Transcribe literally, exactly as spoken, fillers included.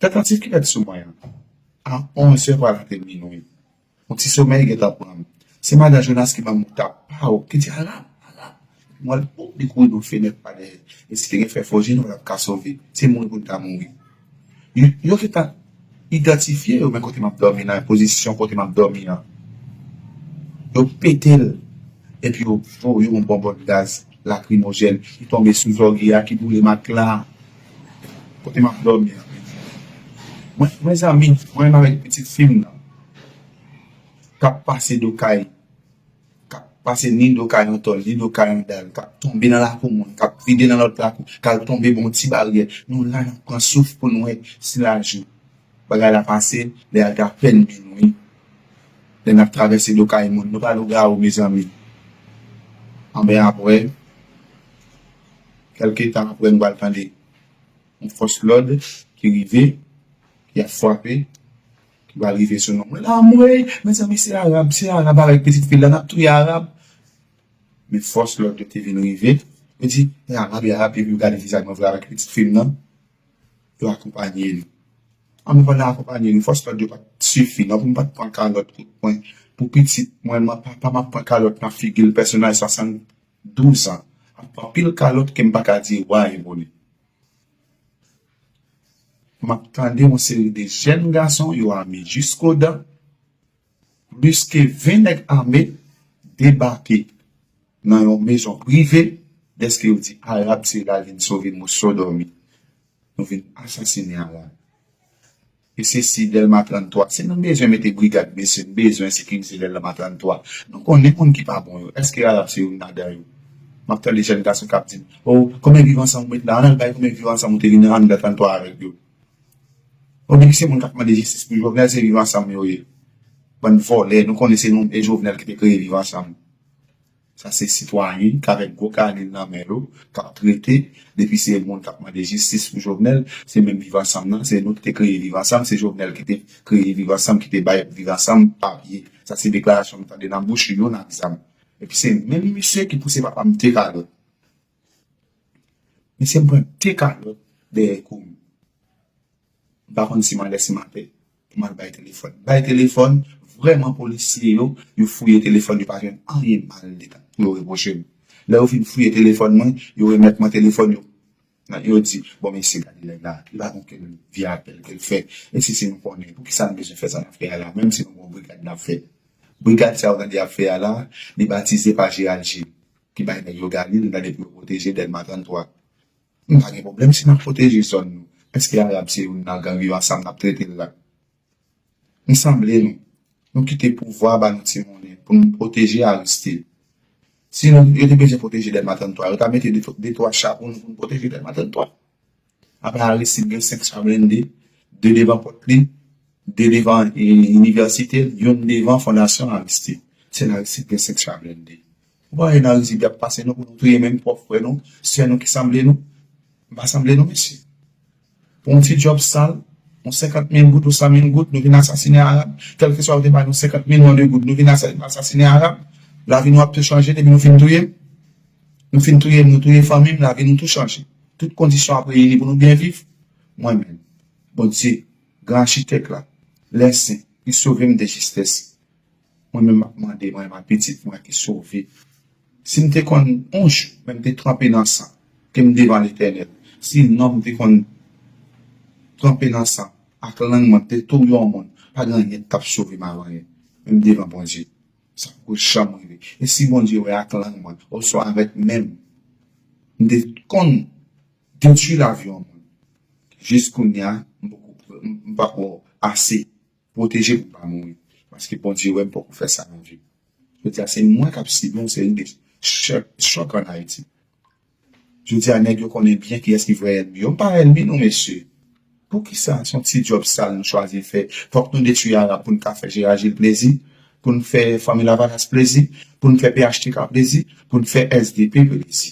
Fè tanti kilèt sou mwen an. A onz è pral antre minwi. Yon ti somèy gentan pran m. Se madan Jonas ki ban m mout la, paw, ki di, "Arab, Arab." Mwen, oh, li kouri nan fenèt pa dèyè. E si te gen fè fò je nou, l ap ka sove. Se mouri pou n ta mouri. Yo, yo gentan idantifye yo, men kote m ap dòmi nan, pozisyon kote m ap dòmi an. Yo pete l, epi yo voye yon bonbòn gaz lakrimojèn ki tonbe sou zòrye a, ki boule matla kote m ap dòmi an. Mwen, mezanmi, mwen menm avèk pitit fi m nan, k ap pase do kay, k ap pase ni do kay an tòl, ni do kay an dal, k ap tonbe nan lakou moun, k ap vide nan lòt lakou, k al tonbe bò yon ti baryè. Nou la, n ap pran souf pou n wè si lajou. Bagay la pase, lè a te apèn minwi. Lè n ap travèse do kay moun, nou pa lou gawo, mezanmi. Anben apre, kèlke tan apre, nou pral tande yon fòs lòd ki rive, ki ap frape, ki pral rive sou nou. Mwen la, mwen, mezanmi, se Arab, se Arab avèk pitit fi l la, n ap touye Arab. Men fòs lòd yo te vin rive. Yo di, "E Arab, e Arab," epi yo gade vizaj mwen vre avèk pitit fi m nan. Yo akonpanye nou. An, men pandan akonpanye nou, fòs lòd yo pa t sifi, non, pou m pa t pran kalòt kout pwen pou pitit mwen, mwen, papa m ap pran kalòt nan figi l, pèsonaj swasanndouz an, ap pran pil kalòt ke m pa ka di wa e vole. M ap tande yon seri de jèn gason, yo ame jiskodan, plis ke ven nèg ame debake nan yon mezon prive, dèske yo di Arab se la vin sove nou sou dòmi. Nou vin asasinen Arab. E se si Dèlma tranntwa, si nou bezwen mete brigad, mesye, nou bezwen sekirize Dèlma tranntwa. Nou konnen moun ki pa bon yo. Èske Arab se youn ladan yo? M ap tande jèn gason k ap di m, "O, konbyen viv ansanm ou met la? Ann al bay konbyen viv ansanm ou te vin anndan tranntwa avèk yo." O, depi se moun k ap mande jistis pou Jovenel, se viv ansanm yo ye. Bann vòlè, nou konnen se nou e Jovenel ki te kreye viv ansanm. Sa se sitwayen k avèk gwo kanè l nan men yo, k ap trete, depi se moun k ap mande jistis pou Jovenel, se menm viv ansanm nan, se nou ki te kreye viv ansanm, se Jovenel ki te kreye viv ansanm, ki te bay viv ansanm papye. Sa se deklarasyon m tande nan bouch youn ak zam. Epi se menm misye ki pouse papa m te kalòt. Mesye, m pran de kalòt dèyè kou m. M pa konn si m anlè si m atè pou m al bay telefòn. Bay telefòn, vrèman polisye yo, yo fouye telefòn, yo pa jwenn anyen mal dedan pou yo repwoche m. Lè yo fin fouye telefòn mwen, yo remèt mwen telefòn yo. Yo di, "Bon, mesye, gade nèg la, li pa gen okenn vye apèl ke l fè. E si, si nou konnen, poukisa nou bezwen fè sa n ap fè a la, menm si nou gen yon brigad n ap fè?" Brigad sa yo tande y ap fè a la, li batize pa Gérald Gilles, ki bay nèg yo Galil, tande pou yo pwoteje Dèlma tranntwa. M pa gen pwoblèm si n ap pwoteje zòn nou. Èske Arab se youn nan gang viv ansanm n ap trete l la? M sanble nou. Nou kite pouvwa ba nou ti monnen pou nou pwoteje Aristide. Si nou, yo te bezwen pwoteje Dèlma tranntwa, yo ta mete de, de twa cha pou nou, pou nou pwoteje Dèlma tranntwa. Apa Aristide gen senk cha blende, de devan pòt li, de devan, e, inivèsite l, youn devan Fondasyon Aristide. Se la Aristide gen senk cha blende. Ou pa wè nan rizib y ap pase nou pou nou touye menm pwòp frè nou, sè nou ki sanble nou? M pa sanble nou, mesye. Pou yon ti djòb sal, yon senkant mil goud ou san mil goud, nou vin asasinen Arab. Kèlkeswa ou te ba nou senkant milyon de goud, nou vin asa-, asasinen Arab. Lavi nou ap tou chanje depi nou fin touye m. Nou fin touye m, nou touye fanmi m, lavi nou tou chanje. Tout kondisyon ap reyini pou nou byen viv. Mwen menm, Bondye, gran achitèk la, lè sen, li sove m de jistès. Mwen menm m ap mande, mwen menm ak pitit mwen ki sove. Si m te konn yon jou, men m te tranpe nan san, ke m devan Letènèl, si nonm te konn tranpe nan san, ak lang mwen, m te touye yon moun, pa gen anyen ki t ap sove m avan anyen. Men m devan Bondye, sa poko janm rive. E si Bondye wè ak lang mwen, oswa avèk men m, m te konn detwi lavi yon moun, jis kounye a, m poko, m, m pako ase pwoteje pou m pa mouri. Paske Bondye wè m poko fè sa nan vi m. Jodi a, se mwen k ap sibi yon seri de chòk, chòk ann Ayiti. Jodi a, nèg yo konnen byen kiyès ki vrè ènmi yo. M pa ènmi nou, mesye. Poukisa se yon ti djòb sal nou chwazi fè? Fòk nou detwi Arab pou n ka fè Gérald Gilles plezi, pou n fè Fanmi Lavalas plezi, pou n fè P H T K plezi, pou n fè S D P plezi.